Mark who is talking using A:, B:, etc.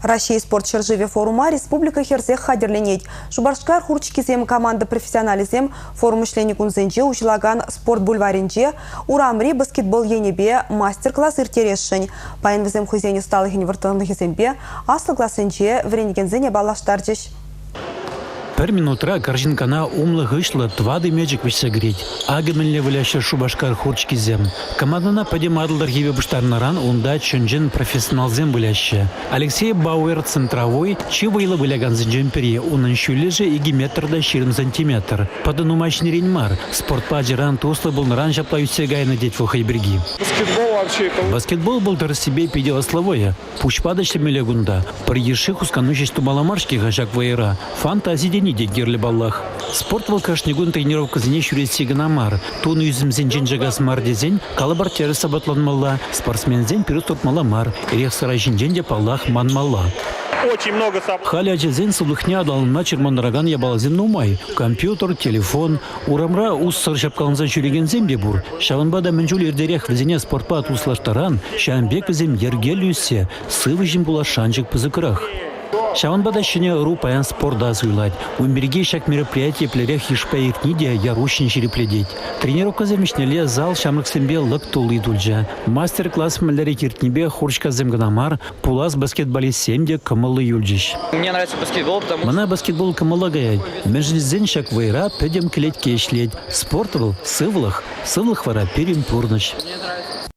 A: Раҫҫей спорт ҫӗршывӗ форума республика хӗрсех хатӗрленет. Шупашкар хурчкисем команда профессионалӗсем форум ӗҫленӗ кунсенче уҫӑлакан спорт бульварӗнче урамри баскетбол енӗпе мастер-класс ирттересшӗн. Паян вӗсем хӑйсен ӑсталӑхӗн вӑрттӑнлӑхӗсемпе аслӑ классенче вӗренекенсене паллаштарчӗҫ.
B: Пӗр минутра карҫинккана умлӑ-хыҫлӑ тӑватӑ мечӗк вӗҫсе кӗрет. Акӑ мӗнле выляҫҫӗ Шупашкар хурчкисем. Командӑна пӗтӗм Атӑл тӑрӑхӗпе пуҫтарнӑран унта чӑн-чӑн профессионалсем выляҫҫӗ. Алексей Бауэр центровой чи вӑйлӑ вылякансенчен пӗри. Унӑн ҫӳллӗшӗ 2 метр та 20 сантиметр. Пӑтӑ нумай ҫӗнӗрен мар, спортпа ачаран туслӑ пулнӑран ҫапла ӳссе кайнӑ тет вӑл хӑй пирки.
C: Баскетбол вообще это...
B: Баскетбол вӑл тӗрӗссипе питӗ ӑслӑ вӑйӑ. Пуҫпа та ӗҫлемелле кунта. Пӗр йышши хускану ҫеҫ тумалла мар-ҫке-ха ҫак вӑйӑра. Фантази тени те кирлӗ паллах. Спорт вӑл кашни кун тренировкӑсене ҫӳретсе кӑна мар. Тунӑ ӳсӗмсенчен чакас мар тесен калӑпӑр тӗрӗс апатланмалла, спортсменсен пирус туртмалла мар, эрех-сӑра ҫинчен те, паллах, манмалла.
C: Очень много
B: Халӗ ачасен сывлӑхне аталанма чӑрмантаракан япаласем нумай. Компьютер, телефон, Урамра уссӑр ҫапкаланса ҫӳрекенсем те пур. Ҫавӑнпа та мӗн чуль иртерех вӗсене спортпа туслаштаран, ҫавӑн пек вӗсем йӗркеллӗ ӳссе сывӑ ҫын пулас шанчӑк пысӑкрах. Ҫавӑнпа та ҫӗнӗ ӑру паян спорта суйлать. Ун пирки ҫак мероприяти еплерех йышпа иртни те яр-уҫҫӑн ҫирӗплетет. Тренировкӑсем ӗҫнелле зал ҫамрӑксемпе лӑк тулли тулчӗ. Мастер-класс мӗнлерех иртнипе хурчкасем кӑна мар, Пулас баскетболистсем те кӑмӑллӑ юлчӗҫ.
D: Мне нравится баскетбол, потому что...
B: Мана баскетбол кӑмӑла каять. Мӗншӗн тесен ҫак вӑйра пӗтӗм кӗлетке ӗҫлет. Спорт вӑл – сывлӑх, сывлӑх вара пирӗн пурнӑҫ.
D: Мне нравится.